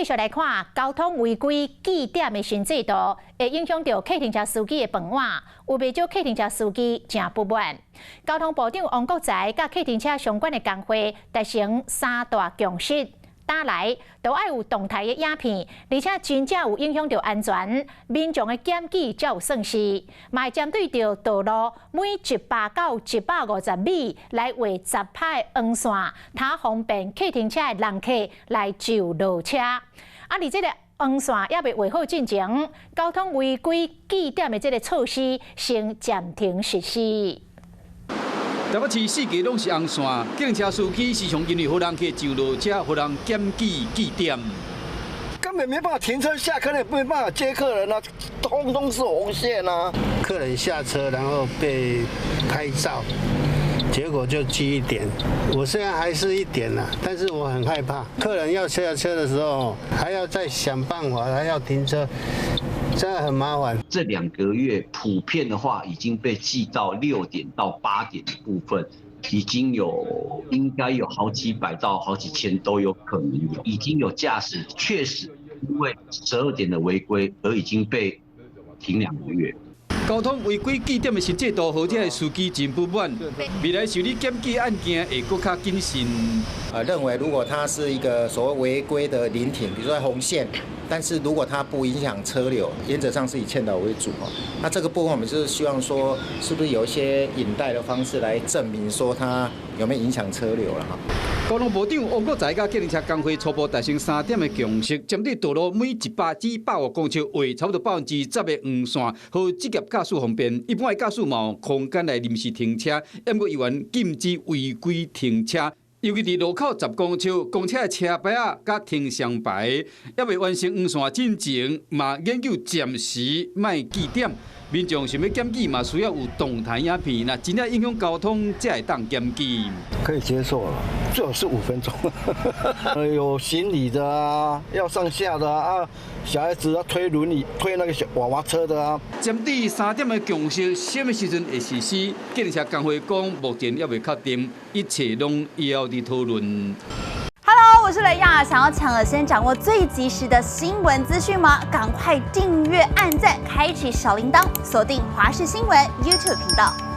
繼續來看交通違規記點的新制度，會影響著客運車司機的飯碗，有袂少客運車司機誠不滿。交通部長王國材佮客運車相關的工會達成三大共識，打來都愛有動態的影片，而且真正有影響著安全，民眾的檢舉才有算數。嘛會針對著道路每100到150米來畫10拍的黃線，較方便客運車的人客來就落車。啊，佇這個黃線猶未畫好進前，交通違規記點的這個措施先暫停實施。台北市四街攏是紅線，計程車司機時常因為予人客上落車，予人檢舉記點。根本沒辦法停車下客，也沒辦法接客人啊，通通是紅線啊。客人下車然後被拍照，結果就記一點。我雖然還是一點啦，但是我很害怕，客人要下車的時候還要再想辦法，還要停車，真的很麻煩。這2個月普遍的話，已經被記到6點到8點的部分，已經有應該有好幾百到好幾千都有可能有，已經有駕駛確實因為12點的違規而已經被停2個月。交通違規記點的新制度，予這的司機真不滿。未來受理檢舉案件會閣較謹慎。啊，認為如果它是一個所謂違規的臨停，比如說紅線，但是如果它不影響車流，原則上是以勸導為主哦。那這個部分我們就是希望說，是不是有一些影帶的方式來證明說它有沒有影響車流了哈？交通部長王國材佮計程車工會初步達成三點的共識，針對道路每100至150公尺畫差不多10%的黃線，予職業駕駛方便。一般的駕駛嘛有空間來臨時停車，毋過猶原禁止違規停車。尤其佇路口10公尺，公車的車牌仔佮停雙牌，猶未完成黃線進前，嘛研究暫時莫記點。民眾想欲檢舉嘛，需要有動態影片，若真正影響交通，才會當檢舉。可以接受了，最好是5分鐘。有行李的啊，要上下的啊，小孩子要推輪椅、推那個小娃娃車的啊。針對三點的共識，啥物時陣會實施？計程車工會講，目前猶未確定，一切攏猶佇討論。 Hello，我是雷亞，想要搶先掌握最及時的新聞資訊嗎？趕快訂閱、按讚、開啟小鈴鐺，鎖定華視新聞 YouTube 頻道。